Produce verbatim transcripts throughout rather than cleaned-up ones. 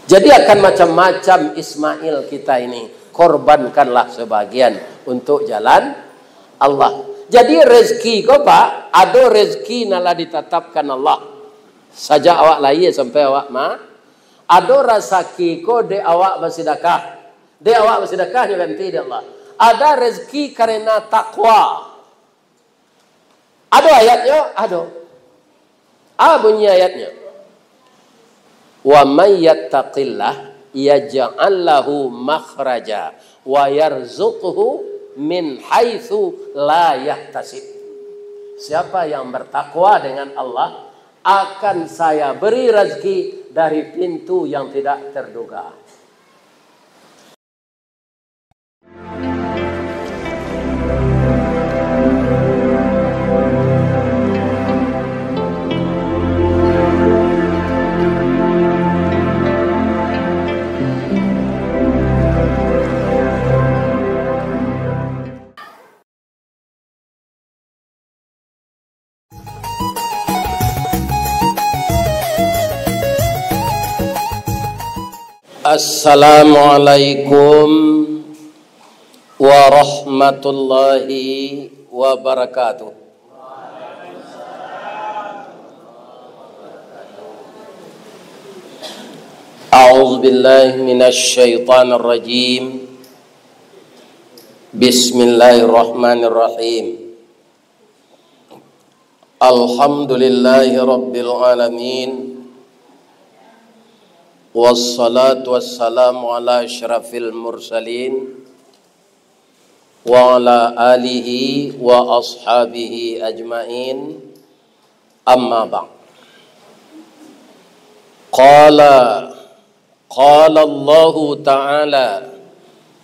Jadi akan macam-macam Ismail kita ini, korbankanlah sebagian untuk jalan Allah. Jadi rezeki ko, Pak, ado rezeki nan lah ditatapkan Allah sajak awak lahia sampai awak ma-, ado rasaki ko dek awak basidakah, dek awak basidakah nyo ganti dek Allah. Ada rezeki karena takwa. Ado ayatnyo? Ado. A bunyi ayatnyo? "Wa may yattaqillah yaj'al lahu makhraja wa yarzuqhu min haitsu la yahtasib." Siapa yang bertakwa dengan Allah, akan Saya beri rezeki dari pintu yang tidak terduga. Assalamualaikum warahmatullahi wabarakatuh. A'udzubillahi minasyaitonirrajim. Bismillahirrahmanirrahim. Alhamdulillahi rabbil alamin. Wassalatu wassalamu ala asyrafil mursalin wa ala alihi wa ashabihi ajmain. Amma ba'd. Qala Qala Allahu Ta'ala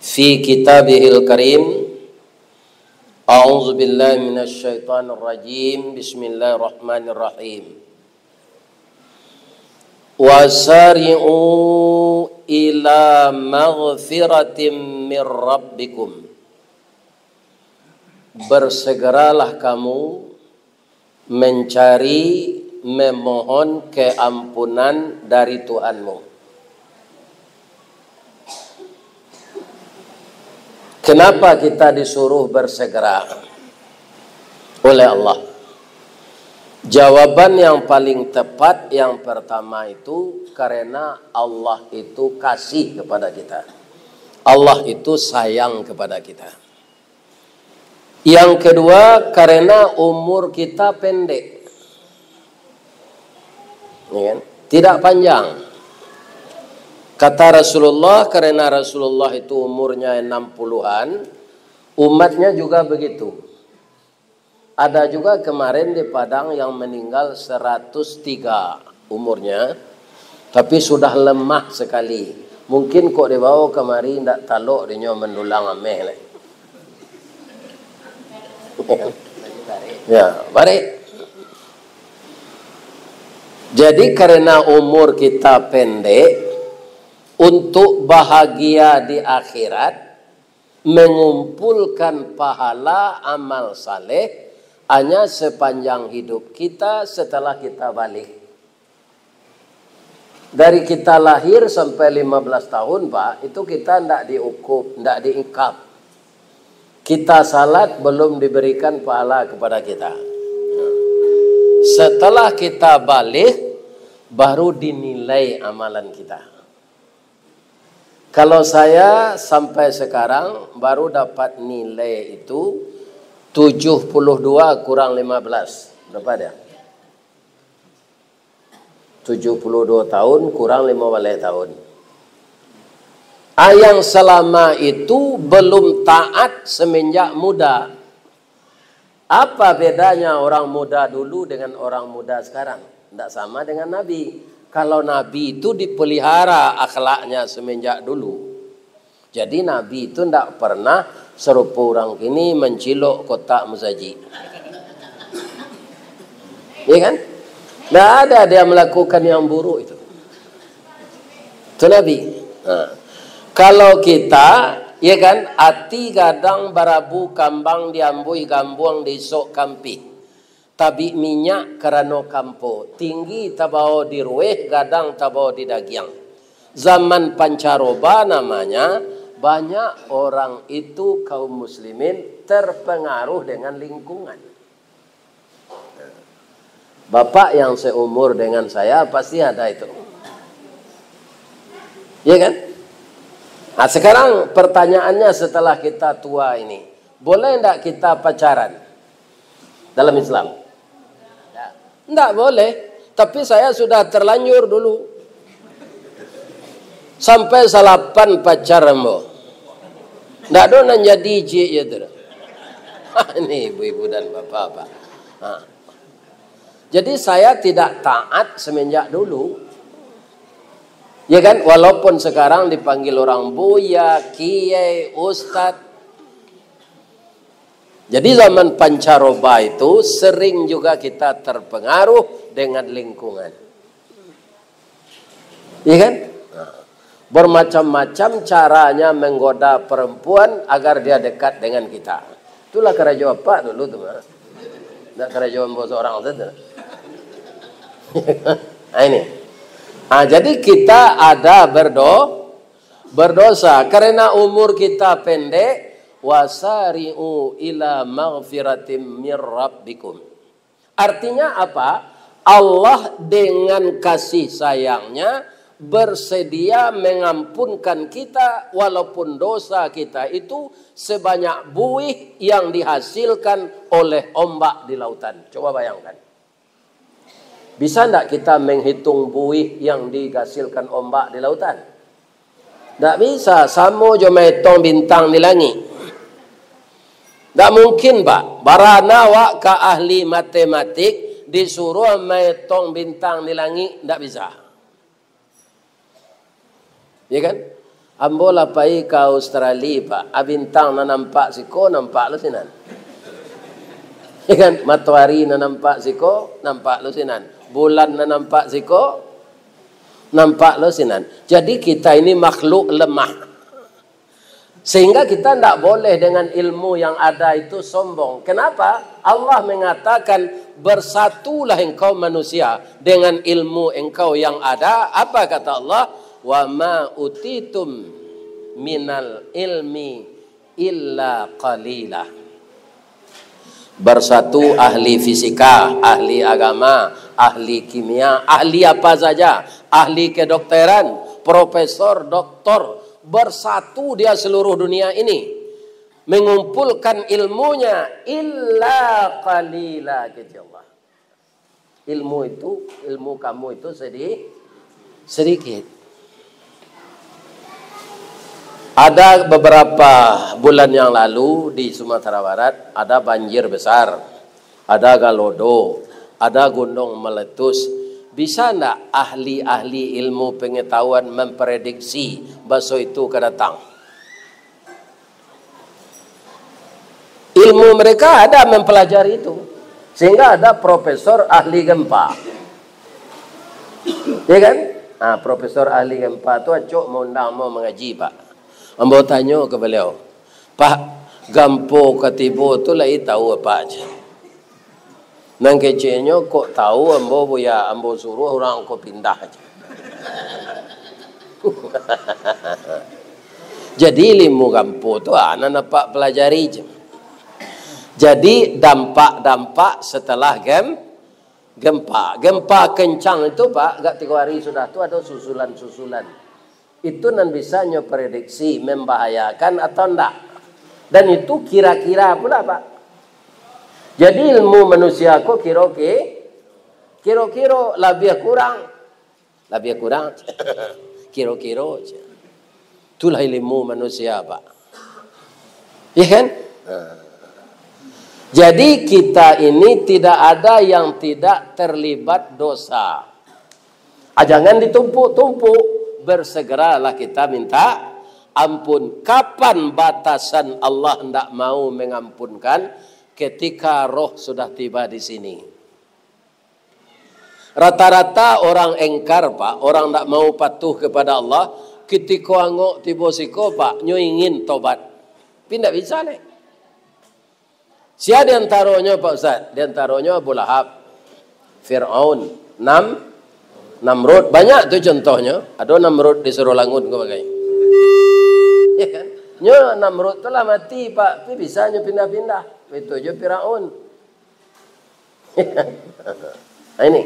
fi kitabihil karim, a'udzu billahi minasy syaithanir rajim, bismillahirrahmanirrahim. Wasari'u ila maghfiratim mir rabbikum. Bersegeralah kamu mencari, memohon keampunan dari Tuhanmu. Kenapa kita disuruh bersegera oleh Allah? Jawaban yang paling tepat, yang pertama itu, karena Allah itu kasih kepada kita. Allah itu sayang kepada kita. Yang kedua, karena umur kita pendek. Ya kan? Tidak panjang. Kata Rasulullah, karena Rasulullah itu umurnya enam puluhan, umatnya juga begitu. Ada juga kemarin di Padang yang meninggal seratus tiga umurnya, tapi sudah lemah sekali. Mungkin kok dibawa kemari ndak talok dinyo mendulang ameh lai. Ya, baik. Jadi karena umur kita pendek, untuk bahagia di akhirat, mengumpulkan pahala amal saleh hanya sepanjang hidup kita setelah kita baligh. Dari kita lahir sampai lima belas tahun, Pak, itu kita ndak diukup, ndak diikap. Kita salat belum diberikan pahala kepada kita. Setelah kita baligh, baru dinilai amalan kita. Kalau saya sampai sekarang baru dapat nilai itu tujuh puluh dua kurang lima belas. Berapa dia? Tujuh puluh dua tahun kurang lima baleh tahun. Ah, yang selama itu belum taat semenjak muda. Apa bedanya orang muda dulu dengan orang muda sekarang? Ndak sama dengan Nabi. Kalau Nabi itu dipelihara akhlaknya semenjak dulu. Jadi Nabi itu ndak pernah serupa urang kini mancilok kotak musajik. Ya kan? Ndak ada dia melakukan yang buruk itu. Itu Nabi. Ha. Kalau kita, ya kan, ati gadang barabu kambang diambuih gambuang diisok kampih. Tabik minyak karano kampo, tinggi tabao di rueh, gadang tabao di dagiang. Zaman pancaroba namanya, banyak orang itu, kaum muslimin, terpengaruh dengan lingkungan. Bapak yang seumur dengan saya pasti ada itu. Ya kan? Nah, sekarang pertanyaannya, setelah kita tua ini, boleh ndak kita pacaran dalam Islam? Ndak boleh. Tapi saya sudah terlanjur dulu. Sampai salapan pacar ambo. Ndak ado nan jadi ciek je tu. Ini ibu-ibu dan bapak-bapak. Ha. Jadi saya tidak taat semenjak dulu. Ya kan? Walaupun sekarang dipanggil orang buya, kiai, ustad. Jadi zaman pancaroba itu sering juga kita terpengaruh dengan lingkungan. Iya kan? Bermacam-macam caranya menggoda perempuan agar dia dekat dengan kita. Itulah karajo apak dulu tu, Mak. Ndak karajo ambo sorang sajo. Nah, ini. Ah, jadi kita ada berdo-, berdosa karena umur kita pendek. Wasari'u ila maghfiratim mir rabbikum. Artinya apa? Allah dengan kasih sayangnya bersedia mengampunkan kita, walaupun dosa kita itu sebanyak buih yang dihasilkan oleh ombak di lautan. Coba bayangkan. Bisa ndak kita menghitung buih yang dihasilkan ombak di lautan? Ndak bisa, samo jo maetong bintang di langik. Ndak mungkin, Pak. Barana awak ka ahli matematik, disuruah maetong bintang di langik, ndak bisa. Ya kan? Ambo lah pai ka Australia, Pak. A, bintang nan nampak siko, nampak lo sinan. Ya kan? Matoari nan nampak siko, nampak lo sinan. Bulan nan nampak siko, nampak lo sinan. Jadi kita ini makhluk lemah. Sehingga kita ndak boleh dengan ilmu yang ada itu sombong. Kenapa? Allah mengatakan, "Bersatulah engkau manusia dengan ilmu engkau yang ada." Apa kata Allah? "Wa ma utitum minal ilmi illa qalila." Bersatu ahli fisika, ahli agama, ahli kimia, ahli apa saja, ahli kedokteran, profesor, doktor, bersatu dia seluruh dunia ini, mengumpulkan ilmunya, illa qalila, kata Allah. Ilmu itu, ilmu kamu itu sedi-, sedikit. Ada beberapa bulan yang lalu di Sumatera Barat, ada banjir besar, ada galodo, ada gunung meletus. Bisa ndak ahli-ahli ilmu pengetahuan memprediksi baso itu ka datang? Ilmu mereka ada mempelajari itu. Sehingga ada profesor ahli gempa. Ya kan? Nah, profesor ahli gempa tu acok maundang ambo mangaji, Pak. Ambo tanyo ka baliau, "Pak, gampo ka tibo tu lai tahu, Pak?" Nan keceknyo, "Kok tahu ambo, Buya? Ambo suruah urang ko pindah aja." Jadi, ilmu gampo tu, ah, nan apak pelajari je. Jadi, dampak-dampak setelah gem-, gempa. Gempa kencang itu, Pak, agak tigo hari sudah tu ada susulan-susulan. Itu nan bisa nyo prediksi, membahayakan atau ndak. Dan itu kira-kira pula, Pak. Jadi, ilmu manusia ko kiro ki-, kiro-kiro, labiah kurang. Labiah kurang. Kiro-kiro. Itulah ilmu manusia, Pak. Iya kan? Nah. Jadi, kita ini tidak ada yang tidak terlibat dosa. Ah, jangan ditumpuk-tumpuk, bersegeralah kita minta ampun. Kapan batasan Allah ndak mau mengampunkan? Ketika roh sudah tiba di sini. Rata-rata orang engkar, Pak, orang ndak mau patuh kepada Allah, kitiko angok tibo siko, Pak, nyo ingin tobat. Tapi ndak bisa, leh. Sia di antaronyo, Pak Ustaz? Di antaronyo Abu Lahab, Fir'aun, Nam-, Namrud, banyak tu contohnyo. Ado Namrud di Surulangun ko bagai. Ya kan? Nyo Namrud tu lah mati, Pak. Tapi bisa nyo pindah-pindah. Itu jo Firaun. Nah, ini.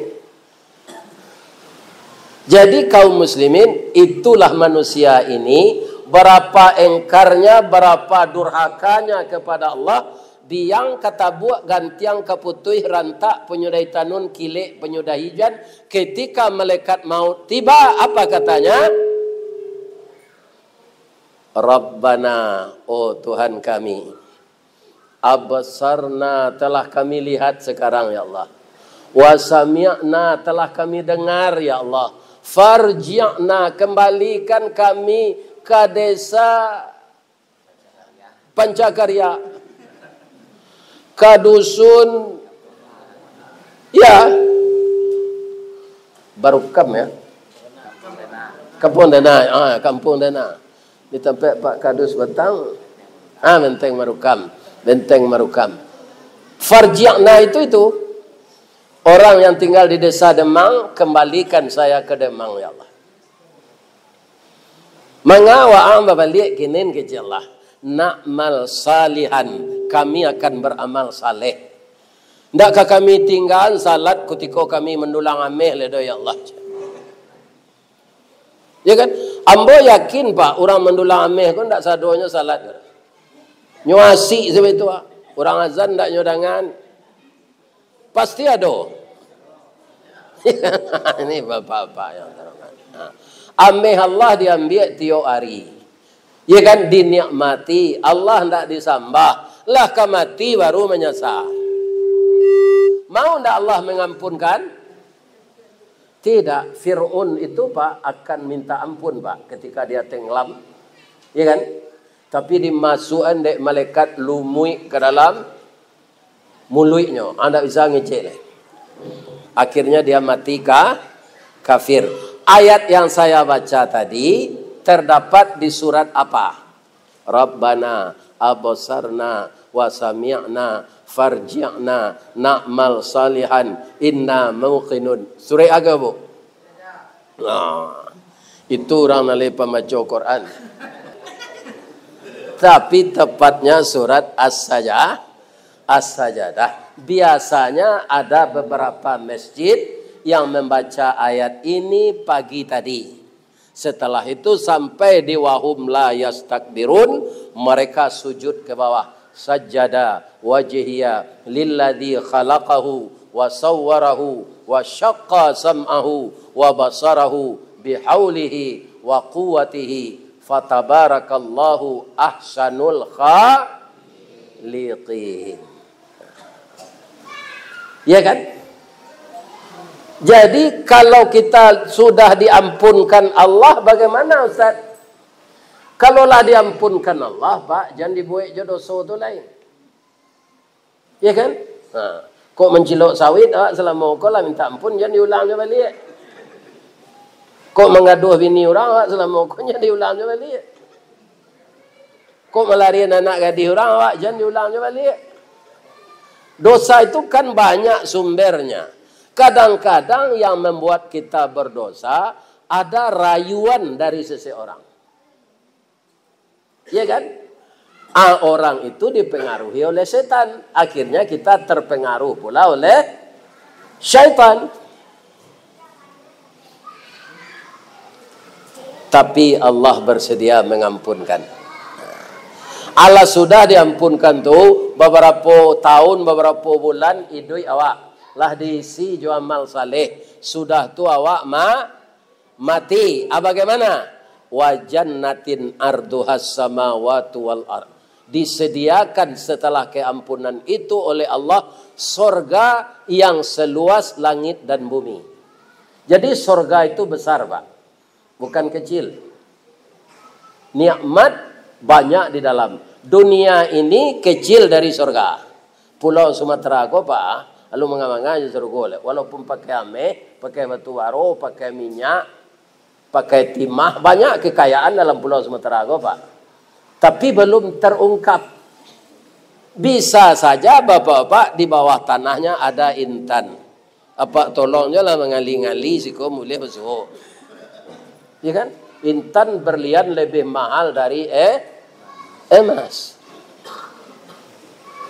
Jadi kaum muslimin, itulah manusia ini, berapa engkarnya, berapa durhakanya kepada Allah, biang ka tabuak, gantiang ka putuih, rantak panyudah tanun, kilek panyudah ijan, ketika malaikat maut tiba, apa katanya? Rabbana, oh Tuhan kami, absarna, telah kami lihat sekarang, ya Allah. Wa sami'na, telah kami dengar, ya Allah. Farji'na, kembalikan kami ke desa Pancakarya, ke dusun, ya, Barukam, ya. Kampung Dana, ah, Kampung Dana. Di tampek Pak Kadus Batang, ah, Benteng Marukam. Benteng Marukam. Farji'na itu, itu. Orang yang tinggal di desa Demang, kembalikan saya ke Demang, ya Allah. Manga waang babaliak kini, kecek Allah. Na'mal salihan, kami akan beramal saleh. Ndak ka kami tinggaan salat kutiko kami mandulang ameh lai doh, ya Allah. Ya kan? Ambo yakin, Pak, urang mandulang ameh ko ndak sadonyo salat. Nyo asik sabe tu, Pak. Urang azan ndak nyo dangan. Pasti ado. Ini bapak-bapak yang terhormat. Ha. Ameh Allah diambiak tiok ari. Ya kan, dinikmati, Allah ndak disambah, lah ka mati baru manyasa. Mau ndak Allah mangampunkan? Tidak. Fir'aun itu, Pak, akan minta ampun, Pak, ketika dia tenggelam. Ya kan? Tapi dimasukan dek malaikat lumuik ke dalam muluiknyo, ah, ndak bisa ngecek lai. Akhirnya dia mati ka-, kafir. Ayat yang saya baca tadi terdapat di surat apa? Rabbana absarna wa sami'na farji'na na'mal salihan inna muqinun. Surat apa, Bu? Nah, itu urang nan lai pambaco Quran. Tapi tepatnya surat As-Sajdah, As-Sajdah. Biasanya ada beberapa masjid yang membaca ayat ini pagi tadi. Setelah itu sampai di "Wa hum la yastakbirun", mereka sujud ke bawah. Sajjada wajhiya lilladzi khalaqahu wa sawwarahu wa syaqqa sam'ahu wa basarahu bihaulihi wa quwwatihi, fatabarakallahu ahsanul khaliqin. Ya kan? Jadi, kalau kita sudah diampunkan Allah, bagaimana, Ustaz? Kalau lah diampunkan Allah, Pak, jan dibuek jo doso tu lai. Ya kan? Ha. Kok mancilok sawit, awak salamo ko lah minta ampun, jan diulang jo baliak. Kok manggaduah bini urang, awak salamo ko jan diulang jo baliak. Kok malarian anak gadih urang, awak jan diulang jo baliak. Dosa itu kan banyak sumbernya. Kadang-kadang yang membuat kita berdosa ada rayuan dari seseorang. Ya kan? Ah, orang itu dipengaruhi oleh setan. Akhirnya kita terpengaruh pula oleh syaitan. Tapi Allah bersedia mengampunkan. Alah sudah diampunkan tu, beberapa tahun, beberapa bulan, iduik awak lah diisi jo amal saleh. Sudah tu awak ma-, mati. Ah, bagaimana? Wa jannatin arduhas samawatu wal ard. Disediakan setelah keampunan itu oleh Allah sorga yang seluas langit dan bumi. Jadi sorga itu besar, Pak. Bukan kecil. Nikmat banyak di dalam. Dunia ini kecil dari sorga. Pulau Sumatera ko, Pak, lalu manga-manga jo sorga lai. Walaupun pakai ameh, pakai batu baro, pakai minyak, pakai timah, banyak kekayaan dalam Pulau Sumatera ko, Pak. Tapi belum terungkap. Bisa saja, Bapak-bapak, di bawah tanahnya ada intan. Apak tolong jo lah mangali-ngali siko mulih basuo. Ya kan? Intan berlian lebih mahal dari, eh, emas.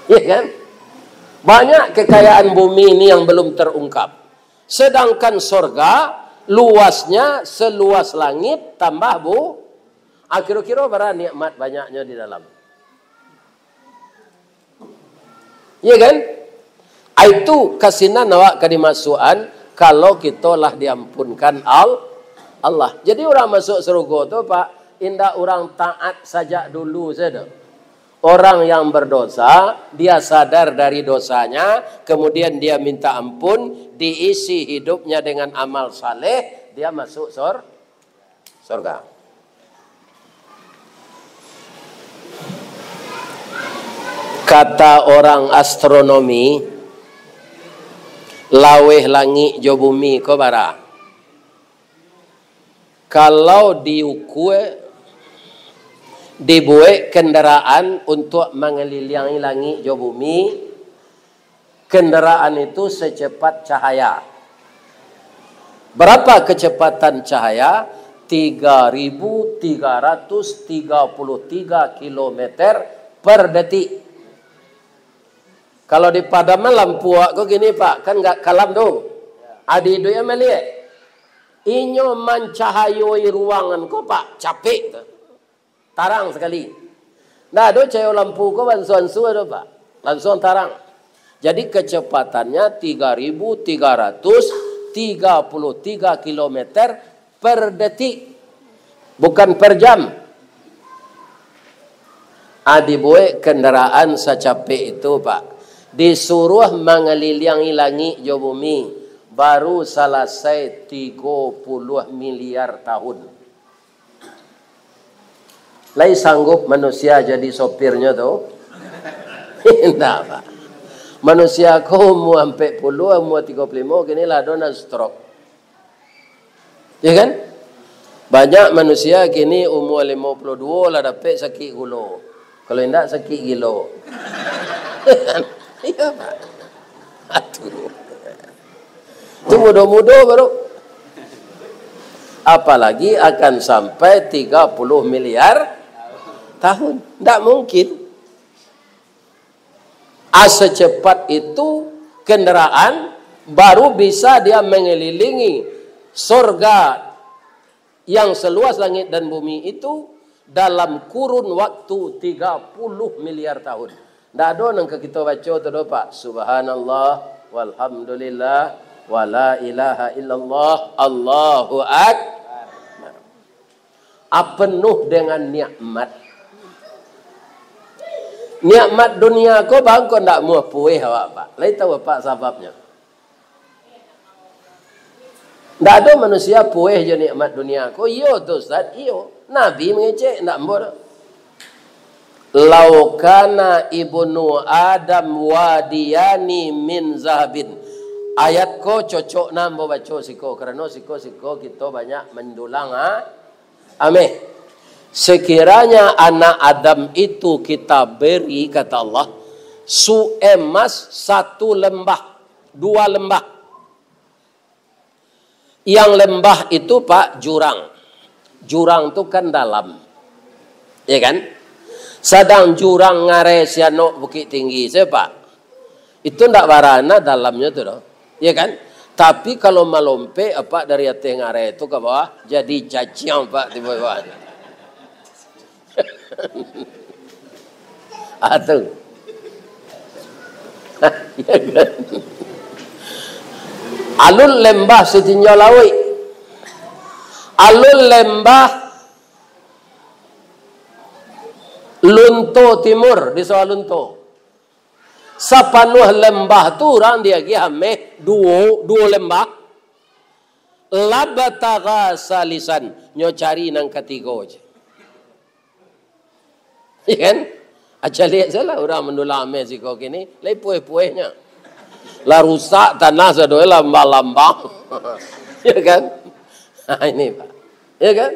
Ya kan? Banyak kekayaan bumi ini yang belum terungkap. Sedangkan sorga luasnya seluas langit tambah bu-, ah, kiro-kiro bara nikmat banyaknyo di dalam. Iya kan? Ah, itu kasinan awak ka dimasuakan kalau kito lah diampunkan Al-, Allah. Jadi urang masuk sarugo tu, Pak, indak urang taat sajak dulu sajo. Orang yang berdosa, dia sadar dari dosanya, kemudian dia minta ampun, diisi hidupnya dengan amal saleh, dia masuk sor-, sorga. Kata orang astronomi, laweh langik jo bumi ko bara? Kalau diukua, dibuek kendaraan untuk mangaliliangi langik jo bumi, kendaraan itu secepat cahaya. Berapa kecepatan cahaya? Tiga ribu tiga ratus tiga puluh tiga kilometer per detik. Kalau dipadaman lampu awak ko kini, Pak, kan ndak kalam tu. Adi duit maliek. Inyo mancahayoi ruangan ko, Pak, capek tu. Tarang sakali. Ndak ado cayo lampu ko bansu-ansu ado, Pak. Langsuang tarang. Jadi, kecepatannya tiga ribu tiga ratus tiga puluh tiga kilometer per detik. Bukan per jam. Ah, dibuek kendaraan sacapek itu, Pak. Disuruah mangaliliangi langik jo bumi. Baru salasai tigo puluah miliar tahun. Lai sanggup manusia jadi sopirnyo tu? Indak, Pak. Manusia ko umua ampek puluah, umua tigo puluah limo, kini lah ado nan stroke. Ya kan? Banyak manusia kini umua limo puluah duo lah dapek sakik gulo. Kalau indak, sakik gilo. Iya, Pak. Aduh. Itu mudo-mudo baru. Apalagi akan sampai tiga puluh miliar tahun. Ndak mungkin. Ah, secepat itu kendaraan baru bisa dia mengelilingi sorga yang seluas langit dan bumi itu dalam kurun waktu tiga puluh miliar tahun. Ndak ado nan ka kito baco tu doh, Pak. Subhanallah, walhamdulillah, wala ilaha illallah, Allahu Akbar. Ah, penuh dengan nikmat. Nikmat dunia ko bangko ndak muah pueh awak, Pak. Lai tahu, Pak, sababnyo? Ndak ado manusia pueh jo nikmat dunia ko. Iyo tu, Ustaz, iyo. Nabi mangecek, ndak ambo doh. "Lau kana ibnu Adam wadiyani min zahabin." Ayat ko cocok nan ambo baco siko, karano siko-siko kito banyak mandulang, ha? Ameh. Sekiranya anak Adam itu kita beri, kata Allah, su-, emas satu lembah, dua lembah. Yang lembah itu, Pak, jurang. Jurang tu kan dalam. Ya kan? Sadang jurang Ngarai Sianok Bukittinggi sajo, Pak. Itu ndak barana dalamnyo tu doh. Ya kan? Tapi kalau malompek, Pak, dari ateh ngarai tu ka bawah, jadi caciang, Pak, tibo di bawah. Ah, tu. Ya kan? Alun lembah sitinjau lauik. Alun lembah Lunto Timur, di Sawah Lunto. Sapanuah lembah tu urang diagiah ameh duo, duo lembah. Labtagha salisan, nyo cari nan katigo je. Iya kan? Aca liek sajolah urang mandulang ameh siko kini, lai pueh-puehnyo. Lah rusak tanah sadonyo lambang-lambang. Iya kan? Ha, ini, Pak. Iya kan?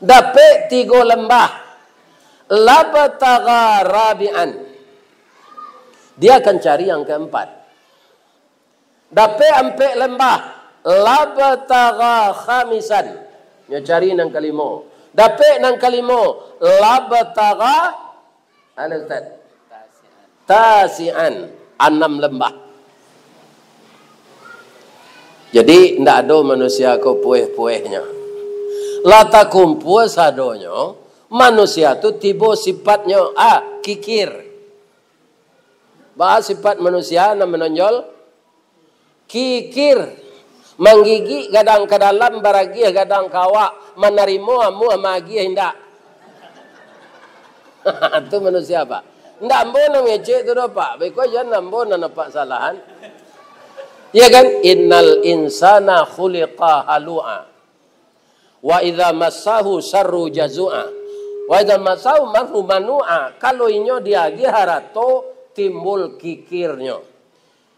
Dapek tigo lembah. Labtagha rabi'an. Dia akan cari yang keempat. Dapek ampek lembah, labtagha khamisan. Nyo cari nan kalimo. Dapek nan kalimo, labtagha, anu, Ustaz? Tasian, anam lembah. Jadi, ndak ado manusia ko pueh-puehnyo. Lah takumpua sadonyo, manusia tu tibo sifatnyo, ah, kikir. Baa sifat manusia nan manonjol? Kikir. Manggigik gadang ka dalam, baragiah gadang ka awak, manarimo amuah, maagiah indak. Tu manusia, Pak. Ndak ambo nan ngecek tu doh, Pak. Baiko jan ambo nan nampak salahan. Ya kan? Innal insana khuliqa halu'a. Wa idza massahu syarru jazu'a. Wa idza massahu marru manu'a. Kalau inyo diagiah harato, timbul kikirnyo.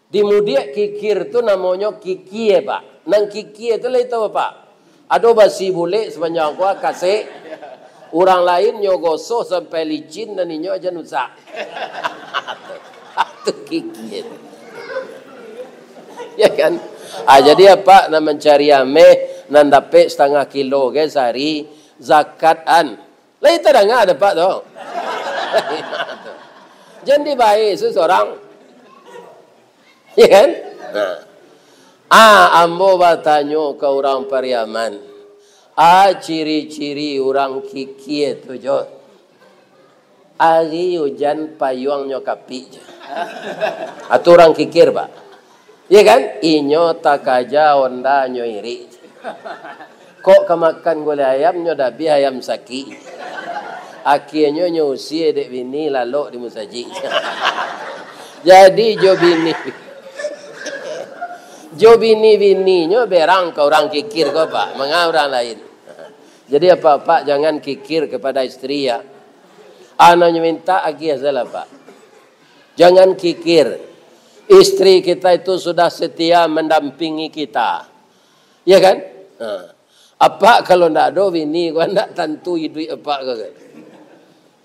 Dimudiak kikir tu namonyo kikie, Pak. Nan kikie tu lai tau, Pak? Ado basi bulek sapanjang kua kasek. Urang lain nyo gosoh sampai licin, nan inyo aja nusak. Tu kikie. Ya kan? Ah, jadi apak nan mancari ameh, nan dapek satangah kilo ge sahari, zakat an. Lai tadanga dek apak tu? Jan dibae surang. Ya kan? Nah. Ah, ambo batanyo ka urang Pariaman. Ah, ciri-ciri urang kikie tu, Jo. Ari ujan payuangnyo kapik je. Atu urang kikir, Pak. Iya kan? Inyo takaja, ondanyo irik. Kok ka makan gulai ayam, nyo dabih ayam sakik. Akienyo nyo usie dek bini lalok di musajik. Jadi jo bini. Jo bini-bininyo berang ka urang kikir ko, Pak. Manga urang lain. Jadi, apak-apak jangan kikir kepada istri, ya. Anaknyo minta, agiah salah, Pak. Jangan kikir. Istri kita itu sudah setia mendampingi kita. Ya kan? Ha. Apak kalau ndak ado bini, ko ndak tantu iduik apak ko kan.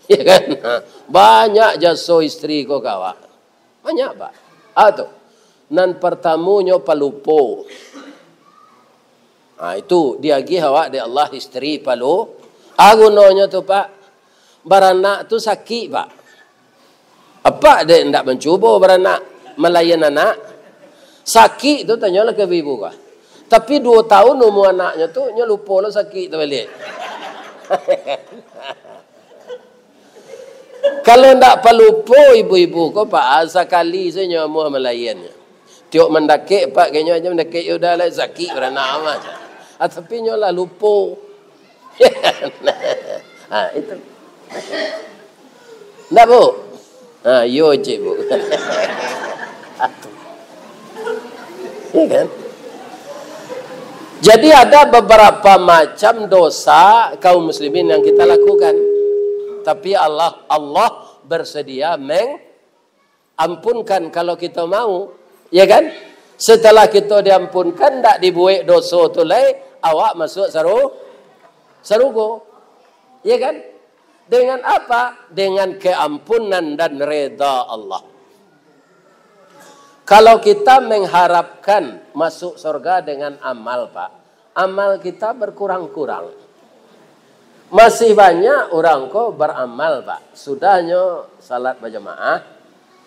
Ya kan? Ha. Banyak jaso istri ko ka awak. Banyak, Pak. Ah, tu. Nan partamonyo palupo. Ah, itu diagiah awak dek Allah istri palu. Ah, gunonyo tu, Pak. Baranak tu sakik, Pak. Apak dek ndak mancubo baranak, malayan anak. Sakik tu tanyolah ka ibu-ibu ko. Tapi duo taun umua anaknyo tu, nyo lupo lo sakik tu baliak. Kalau ndak palupo ibu-ibu ko, Pak, sakali sajo nyo amuah malayan. Tiok mandakek, Pak, kayaknyo aja mandakek, yo udah lah, sakik baranak amat. Ah, tapi nyo lah lupo. Ha, itu. Ndak, Bu? Ha, iyo, cik, Bu. Ya kan? Jadi, ada beberapa macam dosa kaum muslimin yang kita lakukan. Tapi Allah, Allah bersedia mengampunkan kalau kita mau, ya kan? Setelah kita diampunkan, ndak dibuek doso tu lai, awak masuk saru-, sarugo. Ya kan? Dengan apa? Dengan keampunan dan reda Allah. Kalau kita mengharapkan masuk surga dengan amal, Pak, amal kita berkurang-kurang. Masih banyak urang ko baramal, Pak. Sudahnyo salat bajamaah,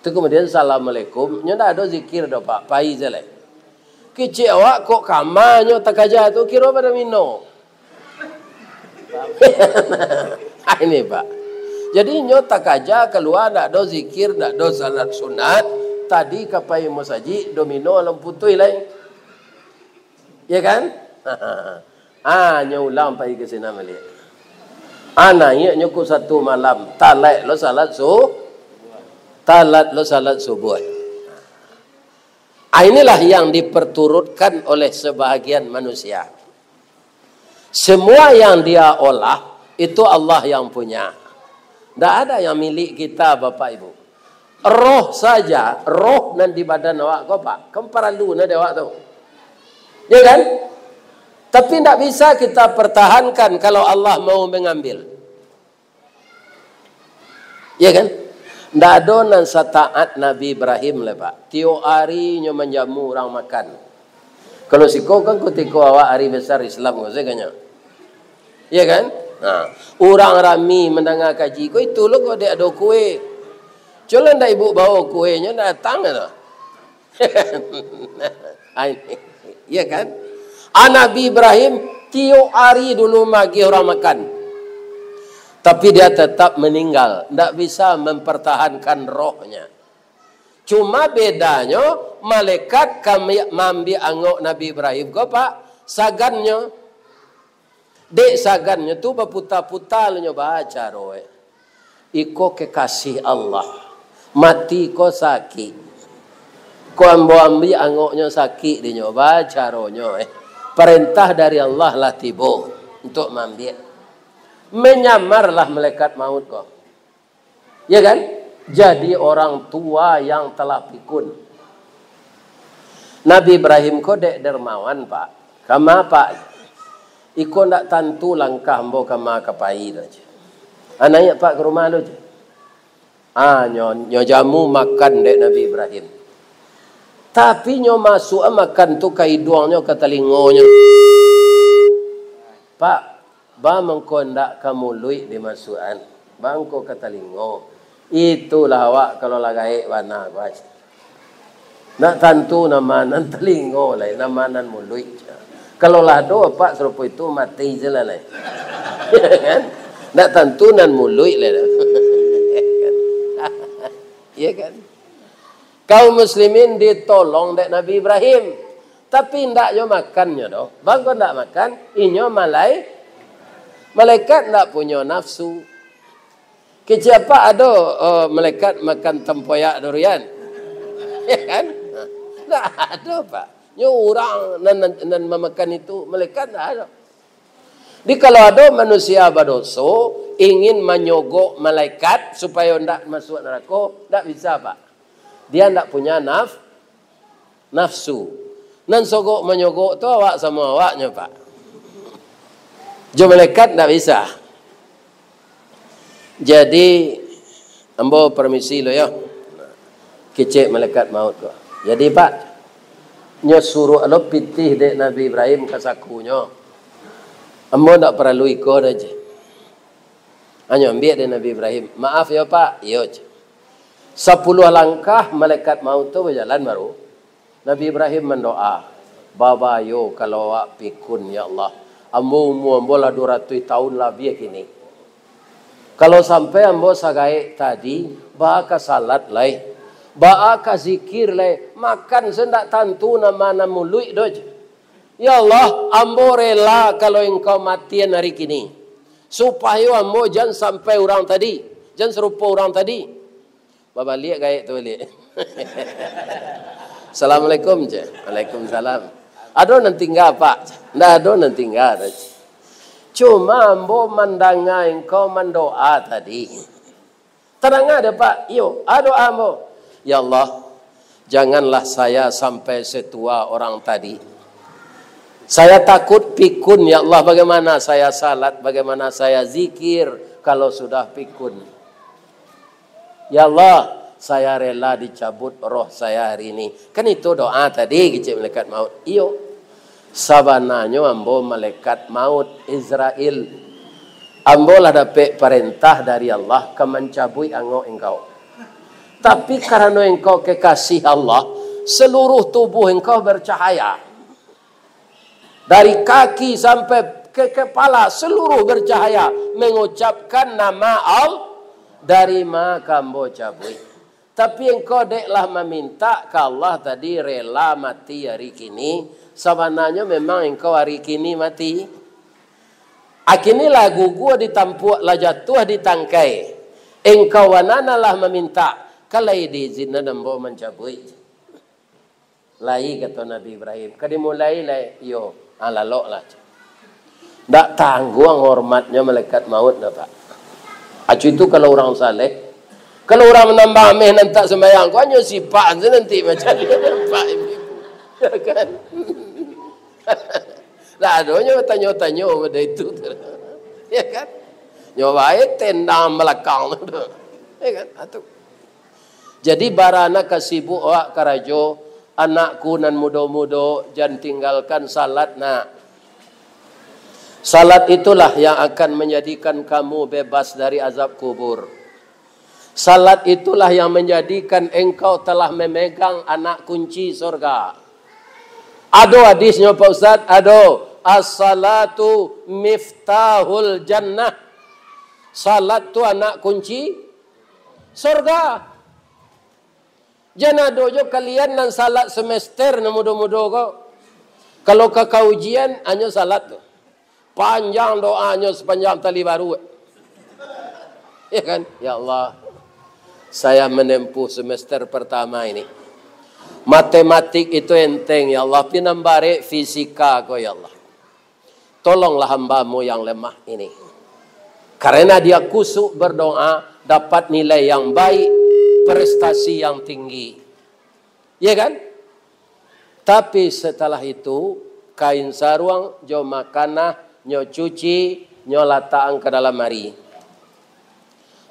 tu kemudian assalamualaikum, nyo ndak ado zikir doh, Pak, pai je lai. Kecek awak kok kamanyo takaja tu, kiro pado mino. Ah, ini, Pak. Jadi, nyo takaja kalua, ndak ado zikir, ndak ado salat sunat. Tadi ka pai musajik, domino alun putuih lai. Ya kan? Ah, nyo ulang pai ka sinan baliak. Ah, naiak nyo ko satu malam, talaik lo salat su-, talat lo salat subuah. Ah, inilah yang diperturutkan oleh sebahagian manusia. Semua yang dia olah, itu Allah yang punya. Ndak ada yang milik kita, Bapak Ibu. Roh saja, roh nan di badan awak ko, Pak, kan paralu na di awak tu. Ya kan? Tapi ndak bisa kita pertahankan kalau Allah mau mengambil. Ya kan? Ndak ado nan sataat Nabi Ibrahim lai, Pak. Tiok ari nyo manjamu urang makan. Kalau siko kan kutiko awak ari besar Islam ko, saganyo. Iya kan? Nah, urang rami mandanga kaji ko, itu lo kok dek ado kue. Cuman ndak ibu bawa kuenyo, ndak datang tu. Ai, iya kan? Ah, Nabi Ibrahim tiok ari dulu magiah urang makan. Tapi dia tetap meninggal, ndak bisa mempertahankan rohnya. Cuma bedanyo, malaikat kami maambiak angok Nabi Ibrahim ko, Pak, sagannyo. Dek sagannyo tu baputa-puta nyo bacaro, eh. Iko kekasih Allah. Mati ko sakik. Ko ambo ambiak angoknyo sakik dinyo, bacaronyo, eh. Parentah dari Allah lah tibo untuk maambiak. Manyamarlah malaikat maut ko. Ya kan? Jadi orang tua yang telah pikun. Nabi Ibrahim ko dek dermawan, Pak. Kama, Pak? Iko ndak tantu langkah ambo kama ka pai tu, je. Ah, naiak, Pak, ka rumah lu, je. Ah, nyo, nyo jamu makan dek Nabi Ibrahim. Tapi nyo masuak makan tu ka iduangnyo, ka talingonyo. Pak, ba mangko ndak ka muluik dimasuakan, ba mangko ka talingo. Itulah awak kalau lah gaek bana, Pak. Ndak tantu nama nan talingo lai, nama nan muluik. Kalau lah ado apak sarupo itu, mati je lah lai. Kan? Ndak tantu nan muluik lai. Iya kan? Kaum muslimin ditolong dek Nabi Ibrahim. Tapi ndak yo makannyo doh. Bangko ndak makan, inyo malai-, malaikat ndak punyo nafsu. Kecek apak ado, eh, malaikat makan tempoyak durian? Ya kan? Ndak ado, Pak. Nyo urang nan, nan, nan mamakan itu, malaikat ndak ado. Jadi kalau ado manusia badoso, ingin manyogok malaikat supayo ndak masuak narako, ndak bisa, Pak. Dia ndak punya naf-, nafsu. Nan sogok manyogok tu awak samo awaknyo, Pak. Jo malaikat ndak bisa. Jadi, ambo permisi lo yo. Kecek malaikat maut ko. Jadi, Pak, nyo suruah lo pitih dek Nabi Ibrahim ka sakunyo. Ambo ndak paralu iko doh, je. Anyo ambiak dek Nabi Ibrahim. Maaf yo, Pak. Iyo, je. Sapuluah langkah malaikat maut tu bajalan baru. Nabi Ibrahim mandoa, "Babayo kalau awak pikun, ya Allah. Ambo umua ambo lah duo ratuih taun labiah kini. Kalau sampai ambo sagaek tadi, baa ka salat lai, baa ka zikir lai, makan se ndak tantu nama nan muluik doh, je. Ya Allah, ambo rela kalau Engkau matian ari kini, supayo ambo jan sampai urang tadi, jan sarupo urang tadi." Babaliak gaek tu baliak. "Assalamualaikum," je. "Waalaikumsalam." "Ado nan tingga, Pak?" "Ndak ado nan tingga doh, je. Cuma ambo mandanga engkau mandoa tadi." "Tadanga dek, Pak?" "Iyo, ado doa ambo." "Ya Allah, janganlah saya sampai setua orang tadi. Saya takut pikun, ya Allah, bagaimana saya salat, bagaimana saya zikir kalau sudah pikun. Ya Allah, saya rela dicabut roh saya hari ini." Kan itu doa tadi, kecek malaikat maut. "Iyo, sabananyo ambo malaikat maut, Izrail. Ambo lah dapek parentah dari Allah ka mancabuik angok engkau. Tapi karano engkau kekasih Allah, seluruh tubuh engkau bercahaya. Dari kaki sampai ke kepala, seluruh bercahaya, mengucapkan nama Allah, dari ma ka ambo cabuik. Tapi engkau dek lah mamintak ka Allah tadi rela mati hari kini, sabananyo memang engkau hari kini mati. Akini lah gugur di tampuak, lah jatuah di tangkai. Engkau bana nan lah mamintak, ka lai diizinan ambo mancabuik." "Lai," kato Nabi Ibrahim. "Ka dimulai lai?" "Iyo." "Ah, laloklah." Ndak tangguang hormatnyo malaikat maut, nah, Pak. Acu itu kalau urang saleh. Kalau urang manambang ameh nan tak sumbayang, ko hanyo sipak tu nanti macam ni, Pak, Ibu. Ya kan? Lah, adonyo tanyo-tanyo pada itu tu. Ya kan? Nyo bae tendang balakang tu. Ya kan? Ah, tu. Jadi, bara nan ka sibuk awak karajo, anakku nan mudo-mudo, jan tinggalkan salat, nak. Salat itulah yang akan menjadikan kamu bebas dari azab kubur. Salat itulah yang menjadikan engkau telah memegang anak kunci sorga. Ado hadisnyo, Pak Ustaz? Ado. "As-salatu miftahul jannah." Salat tu anak kunci sorga. Jan ado jo kalian nan salat semester nan mudo-mudo ko. Kalau ka, ka ujian, hanyo salat tu. Panjang doanyo sepanjang tali baru. Ya kan? "Ya Allah, saya menempuh semester pertama ini. Matematik itu enteng, ya Allah, tapi nan barek fisika ko, ya Allah. Tolonglah hamba-Mu yang lemah ini." Karena dia khusyuk berdoa, dapat nilai yang baik, prestasi yang tinggi. Ya kan? Tapi setelah itu, kain saruang jo makanah nyo cuci, nyo latakan ka dalam lamari.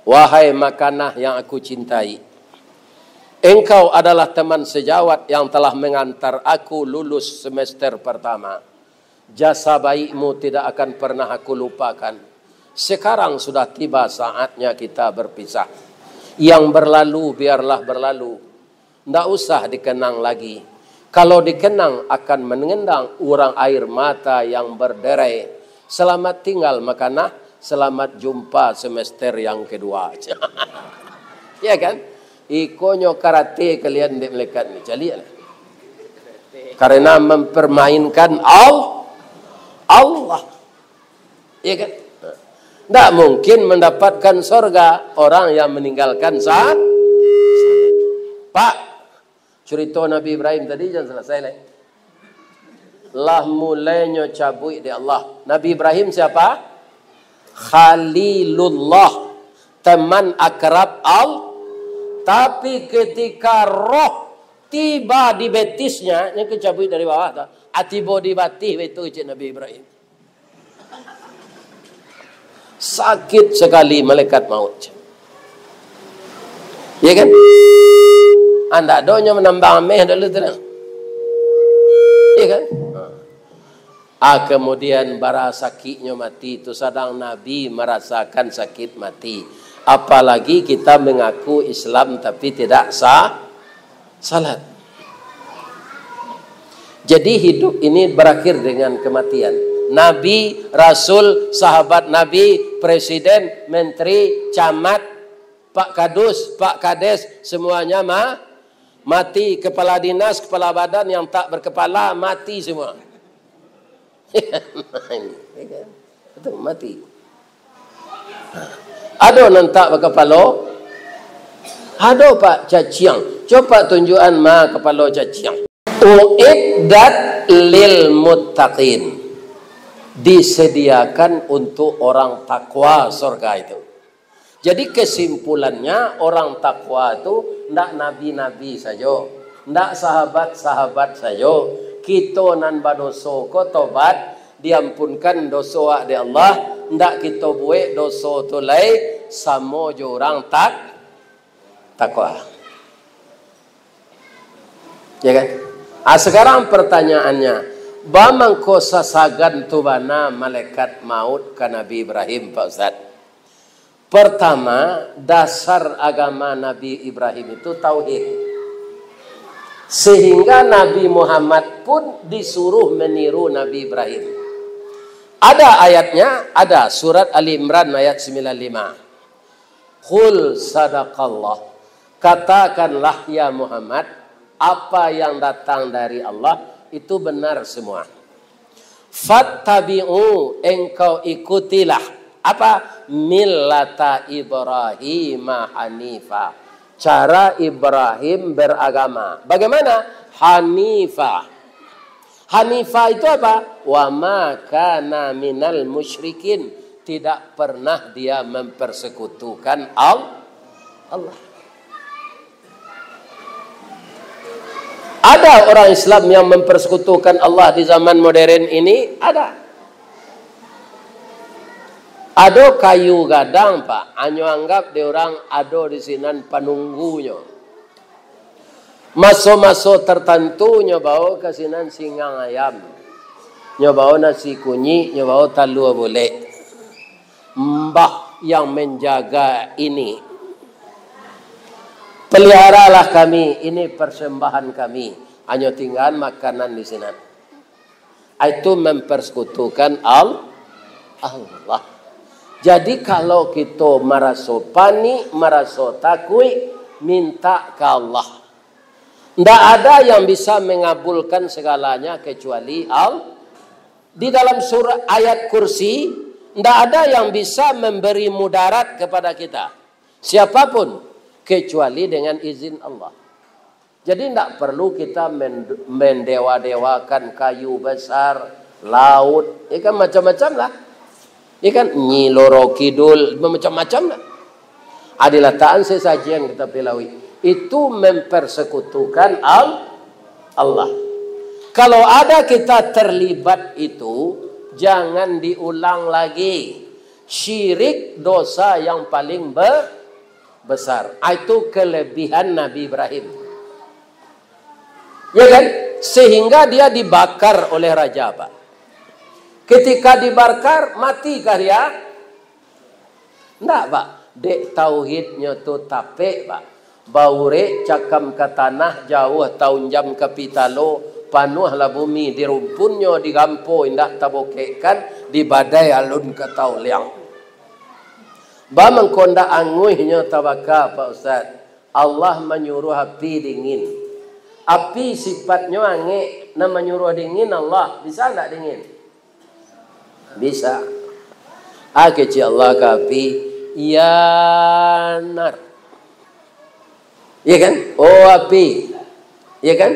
"Wahai makanah yang aku cintai, engkau adalah teman sejawat yang telah mengantar aku lulus semester pertama. Jasa baikmu tidak akan pernah aku lupakan. Sekarang sudah tiba saatnya kita berpisah. Yang berlalu biarlah berlalu. Ndak usah dikenang lagi. Kalau dikenang, akan mengendang urang air mata yang berderai. Selamat tinggal, makanah. Selamat jumpa semester yang kedua." Ya kan? Ikonyo karate kalian dek malaikat ni. Caliaklah. Karena mempermainkan Al-, Allah. Ya kan? Ndak mungkin mendapatkan sorga orang yang meninggalkan sa-, Pak, curito Nabi Ibrahim tadi jan selesai lai. Lah mulainyo cabuik dek Allah. Nabi Ibrahim siapa? Khalilullah, teman akrab Allah. Tapi ketika roh tiba di betisnya, nyo ka cabuik dari bawah tu. Ah, tibo di batih baitu, cek Nabi Ibrahim. Sakit sekali malaikat maut. Ya kan? Andak donyo menambang ameh dulu tu dah. Ya kan? Ah, kemudian bara sakiknyo mati tu, sadang Nabi merasakan sakit mati. Apalagi kita mengaku Islam tapi tidak sa-, salat. Jadi, hidup ini berakhir dengan kematian. Nabi, rasul, sahabat Nabi, presiden, menteri, camat, Pak Kadus, Pak Kades, semuanya ma-, mati. Kepala dinas, kepala badan yang tak berkepala, mati semua. Ya kan? Itu mati. Ado nan tak bakapalo? Ado, Pak, caciang. Coba tunjukan ma kapalo caciang. Uiddat lil muttaqin. Disediakan untuk orang takwa surga itu. Jadi, kesimpulannya, orang takwa tu ndak nabi-nabi sajo, ndak sahabat-sahabat sajo. Kito nan badoso ko tobat, diampunkan doso awak dek Allah, ndak kito buek doso tu lai, samo jo urang tak-, takwa. Ya kan? Ah, sekarang pertanyaannya, ba mangko sasagan tu bana malaikat maut ka Nabi Ibrahim, Pak Ustaz? Pertama, dasar agama Nabi Ibrahim itu tauhid. Sehingga Nabi Muhammad pun disuruh meniru Nabi Ibrahim. Ada ayatnya, ada, surat Ali Imran ayat sembilan lima. "Qul sadaqallah." Katakanlah, ya Muhammad, apa yang datang dari Allah itu benar semua. "Fattabi'u," engkau ikutilah. Apa? "Millata Ibrahim hanifa." Cara Ibrahim beragama. Bagaimana? Hanifa. Hanifa itu apa? "Wa ma kana minal musyrikin." Tidak pernah dia mempersekutukan Al-, Allah. Ada orang Islam yang mempersekutukan Allah di zaman modern ini? Ada. Ado kayu gadang, Pak, anyo anggap dek urang ado di sinan panunggunyo. Maso-maso tartantu nyo bao ka sinan singang ayam, nyo bao nasi kunyik, nyo bao talua bulek. Mbah yang menjaga ini. Peliharalah kami, ini persembahan kami. Hanyo tinggaan makanan di sinan. Itu mempersekutukan Al-, Allah. Jadi, kalau kito maraso panik, maraso takuik, minta ka Allah. Ndak ada yang bisa mengabulkan segalanya kecuali Al-, di dalam surah ayat Kursi, ndak ada yang bisa memberi mudarat kepada kita, siapapun, kecuali dengan izin Allah. Jadi, ndak perlu kita men-, mendewa-dewakan kayu besar, laut, ya kan, macam-macam lah. Ya kan, Nyi Loro Kidul, macam-macam lah. Dilatakan sesajian ka tapi lauik. Itu mempersekutukan Al-, Allah. Kalau ada kita terlibat itu, jangan diulang lagi. Syirik dosa yang paling be-, besar. Ah, itu kelebihan Nabi Ibrahim. Ya kan? Sehingga dia dibakar oleh raja, Pak. Ketika dibakar, matikah dia? Ndak, Pak. Dek tauhidnyo tu tapek, Pak. Baurek cakam ka tanah, jauah taunjam ka pitalo, panuahlah bumi di rumpunnyo, digampo indak tabokekkan, dibadai alun ka tauliang. Ba mangko ndak anguihnyo tabaka, Pak Ustaz. Allah manyuruah api dingin. Api sifatnyo angek, nan manyuruah dingin Allah. Bisa ndak dingin? Bisa. Ah, kecek Allah ka api, "Ya nar." Iya kan? Oh api. Iya kan?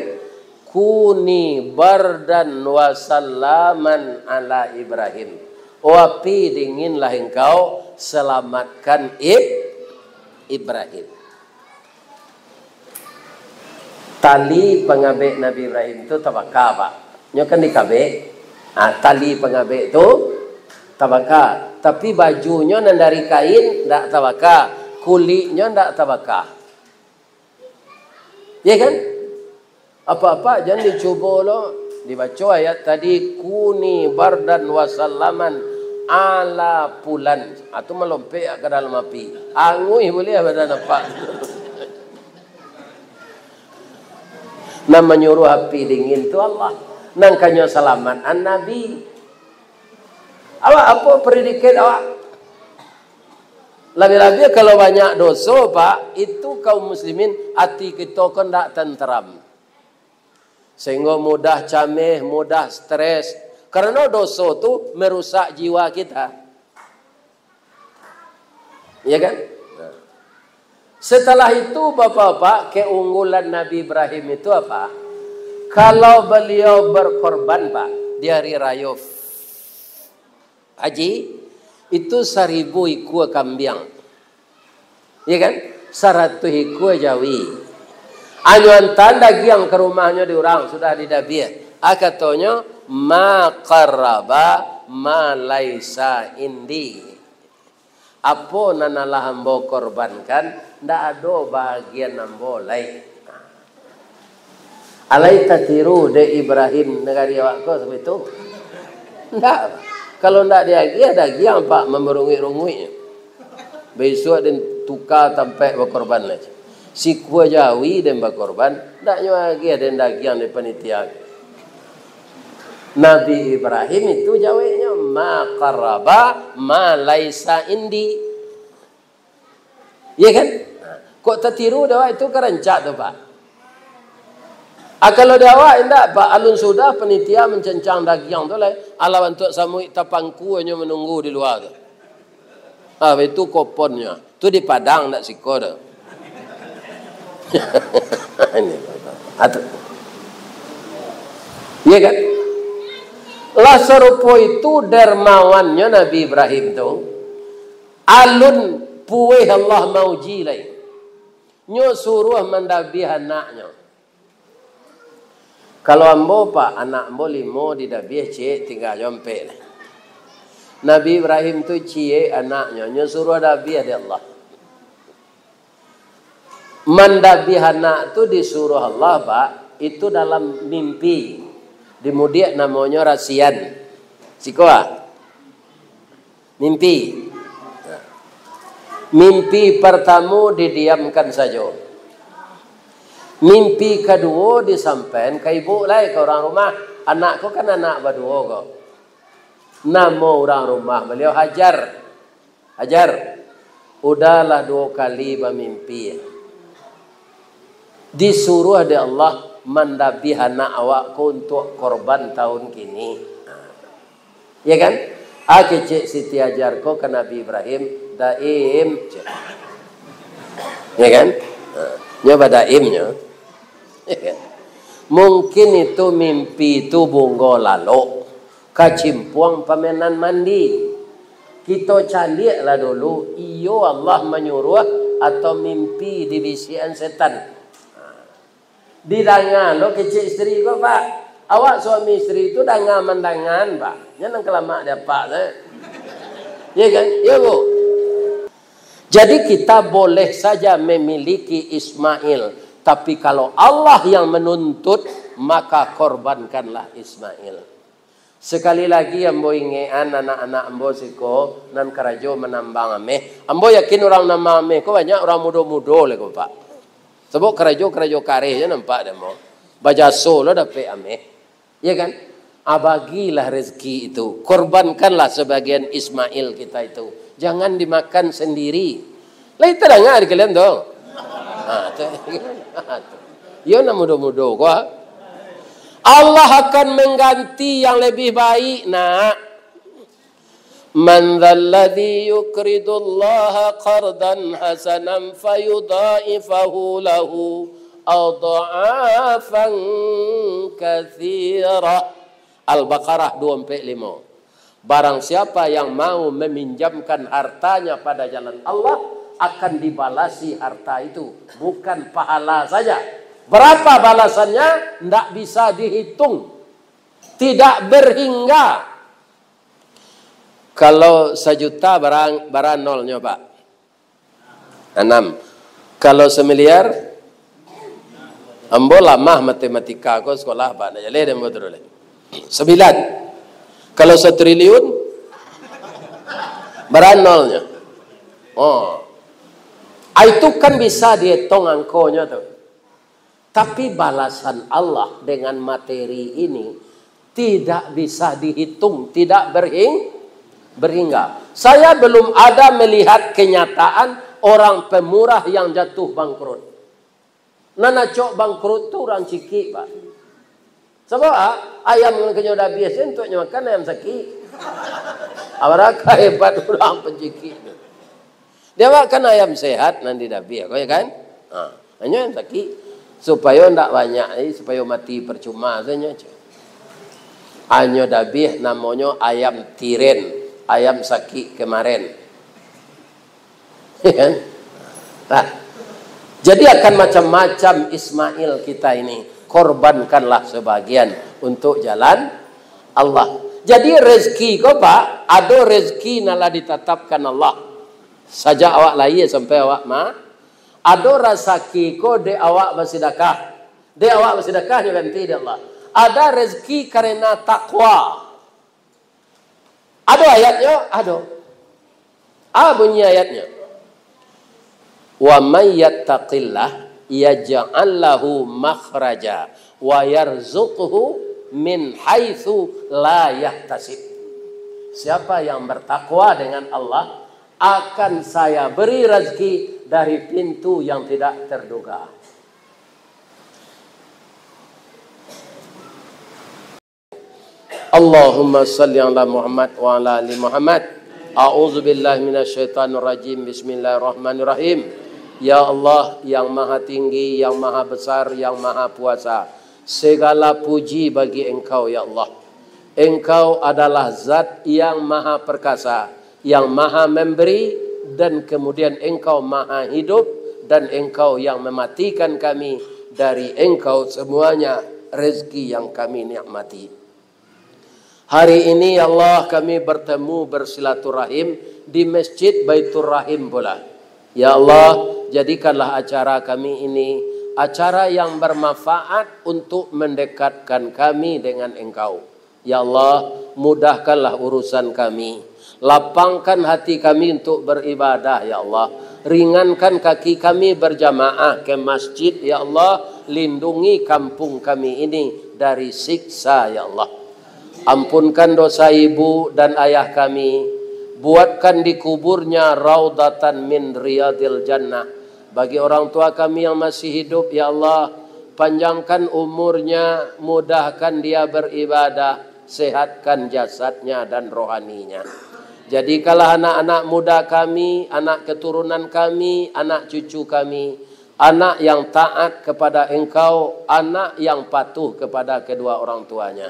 "Kuni bardan wa salaman ala Ibrahim." Oh api, dinginlah engkau, selamatkan Ib-, Ibrahim. Tali pangabek Nabi Ibrahim tu tabaka, Pak. Nyo kan dikabek. Ha, tali pangabek tu tabaka. Tapi bajunyo nan dari kain ndak tabaka. Kuliknyo ndak tabaka. Ya kan? Apa-apa jan dicubo lo. Dibaco ayat tadi, "Kuni bardan wa salaman ala pulan." Ha, tu malompek ka dalam api. Anguih buliah badan apak. Nan manyuruah api dingin tu Allah. Nan kanyo salamaik an Nabi. Awak apo predikat awak? Labiah-labiah kalau banyak doso, Pak, itu kaum muslimin, ati kito ko ndak tenteram. Sehinggo mudah cameh, mudah stres. Karano doso tu merusak jiwa kita. Ya kan? Nah. Setelah itu, Bapak-bapak, keunggulan Nabi Ibrahim itu apa? Kalau beliau berkorban, Pak, di hari rayo Haji, itu saribu ikua kambiang. Ya kan? Saratuih ikua jawi. Anyo antaan dagiang ka rumahnyo di urang, sudah didabiah. Ah, katonyo, "Ma qarraba ma laisa indi." Apo nan alah ambo korbankan, ndak ado bahagian ambo lai. Alai tatiru dek Ibrahim nagari awak ko sampai tu? Ndak. Kalau ndak diagiah, dagiang, Pak, mamarunguik-runguiknyo. Bisuak den tuka tampek bakorban lai. Sikua jawi den bakorban, ndak nyo agiah den dagiang dek panitia. Nabi Ibrahim itu jaweknyo, "Ma qarraba ma laisa indi." Iya kan? Kok tatiru dek awak itu ka rancak tu, Pak? Ah, kalau di awak indak, Pak, alun sudah panitia mancancang dagiang tu lai, alah bantuak samuik tapangku hanyo manunggu di lua tu. Ah, itu koponnyo. Tu di Padang, ndak siko doh. Ini, atu. Iya kan? Lah sarupo itu dermawannyo Nabi Ibrahim tu, alun pueh Allah mauji lai. Nyo suruah mandabiah anaknyo. Kalau ambo, Pak, anak ambo limo didabiah ciek, tingga jo ampek. Nabi Ibrahim tu ciek anaknyo, nyo suruah dabiah dek Allah. Mandabiah anak tu disuruah Allah, Pak, itu dalam mimpi. Di Mudiak namonyo rasian. Siko, ah. Mimpi. Mimpi partamo didiamkan sajo. Mimpi kaduo disampaian ka ibu lai, ka urang rumah. Anak ko kan anak baduo ko. Namo urang rumah baliau Hajar. Hajar, udahlah duo kali bamimpi. Disuruah dek Allah mandabiah anak awak ko untuak korban tahun kini. Ya kan? Ah, kecek Siti Hajar ko ka Nabi Ibrahim, "Daim," cek. Ya kan? Ha, nyo badaim nyo. Ya kan? Mungkin itu mimpi tu bungo lalok, kacimpuang pamenan mandi. Kito caliaklah dulu, iyo Allah manyuruah atau mimpi dibisiakan setan. Didanga lo kecek isteri ko, Pak. Awak suami isteri tu danga mandangan, Pak. Jan nan kalamak di apak tu. Ya kan? Ya, Bu. Jadi kita boleh saja memiliki Ismail, tapi kalau Allah yang menuntut, maka korbankanlah Ismail. Sekali lagi ambo ingekan anak-anak ambo siko nan karajo manambang ameh. Ambo yakin urang nambang ameh ko banyak urang mudo-mudo lai ko, Pak. Sabab karajo-karajo kareh se nampak dek ambo. Bajaso lo dapek ameh. Ya kan? Ah, bagilah rezeki itu. Korbankanlah sebagian Ismail kita itu. Jangan dimakan sendiri. Lai tadanga di kalian tu? Ha, tu. Iyo nan mudo-mudo ko. Allah akan mengganti yang lebih baik, nak. "Man dzalladzi yuqridullaha qardan hasanan fayudha'ifahu lahu adh'afan katsirah." Al-Baqarah dua empat lima. Barang siapa yang mau meminjamkan hartanya pada jalan Allah, akan dibalasi harta itu, bukan pahala saja. Berapa balasannya, ndak bisa dihitung, tidak berhingga. Kalau sajuta, bara, bara nolnyo, Pak? Anam. Kalau samiliar, ambo lamah matematika ko, sekolah, Pak, ndak jaleh dek ambo tu doh lai. Sambilan. Kalau satriliun, bara nolnyo? Oh. Ah, itu kan bisa dietong angkonyo tu. Tapi balasan Allah dengan materi ini tidak bisa dihitung, tidak berhing-, berhingga. Saya belum ada melihat kenyataan orang pemurah yang jatuh bangkrut. Nan acok bangkrut tu urang cikik, Pak. Sabab, ah, ayam nan kanyo dabiah se untuak nyo makan ayam sakik. Abaraka hebat urang pancikik tu. Di awak kan ayam sehat nan didabiah ko, ya kan? Ha, hanyo ayam sakik. Supayo ndak banyak, eh, supayo mati percuma sajo, cek. Hanyo dabiah namonyo ayam tiren, ayam sakik kemaren. Ya kan? Nah, jadi akan macam-macam Ismail kita ini. Korbankanlah sebagian untuk jalan Allah. Jadi rezeki ko, Pak, ado rezeki nan lah ditatapkan Allah. Sajak awak lahia sampai awak ma-, ado rasaki ko dek awak basidakah. Dek awak basidakah nyo ganti dek Allah. Ada rezeki karena takwa. Ado ayatnyo? Ado. Ah, bunyi ayatnyo. "Wa may yattaqillah yaj'al lahu makhraja wa yarzuqhu min haitsu la yahtasib." Siapa yang bertakwa dengan Allah, akan Saya beri rezeki dari pintu yang tidak terduga. Allahumma salli ala Muhammad wa ala ali Muhammad. A'udzubillahi minasyaitonirrajim. Bismillahirrahmanirrahim. Ya Allah, yang Maha Tinggi, yang Maha Besar, yang Maha Kuasa, segala puji bagi Engkau, ya Allah. Engkau adalah Zat yang Maha Perkasa, yang Maha Memberi, dan kemudian Engkau Maha Hidup, dan Engkau yang mematikan kami, dari Engkau semuanya rezeki yang kami nikmati. Hari ini, ya Allah, kami bertemu bersilaturahim di Masjid Baiturrahim pula. Ya Allah, Jadikanlah acara kami ini acara yang bermanfaat untuk mendekatkan kami dengan Engkau. Ya Allah, mudahkanlah urusan kami. Lapangkan hati kami untuk beribadah, ya Allah. Ringankan kaki kami berjamaah ke masjid, ya Allah. Lindungi kampung kami ini dari siksa, ya Allah. Ampunkan dosa ibu dan ayah kami. Buatkan di kuburnya raudatan min riyadil jannah. Bagi orang tua kami yang masih hidup, ya Allah, panjangkan umurnya, mudahkan dia beribadah, sehatkan jasadnya dan rohaninya. Jadikanlah anak-anak muda kami, anak keturunan kami, anak cucu kami, anak yang taat kepada Engkau, anak yang patuh kepada kedua orang tuanya.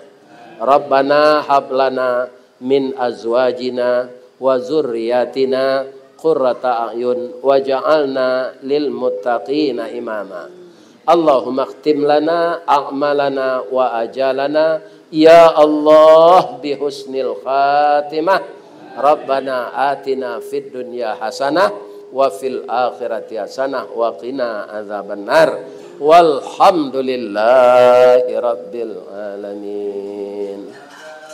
Rabbana hab lana min azwajina wa zurriyatina qurrata a'yun waj'alna lil muttaqina imama. Allahumma khtim lana a'malana wa ajalana, ya Allah, bi husnil khatimah. Rabbana atina fid dunya hasanah wa fil akhirati hasanah wa qina adzabannar. Walhamdulillahi rabbil alamin.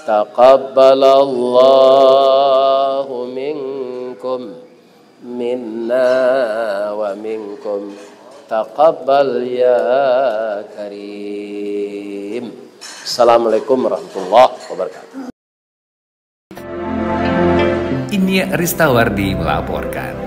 Taqabbalallahu minkum, minna wa minkum. Taqabbal ya karim. Assalamualaikum warahmatullahi wabarakatuh. Inyiak Ristawardi melaporkan.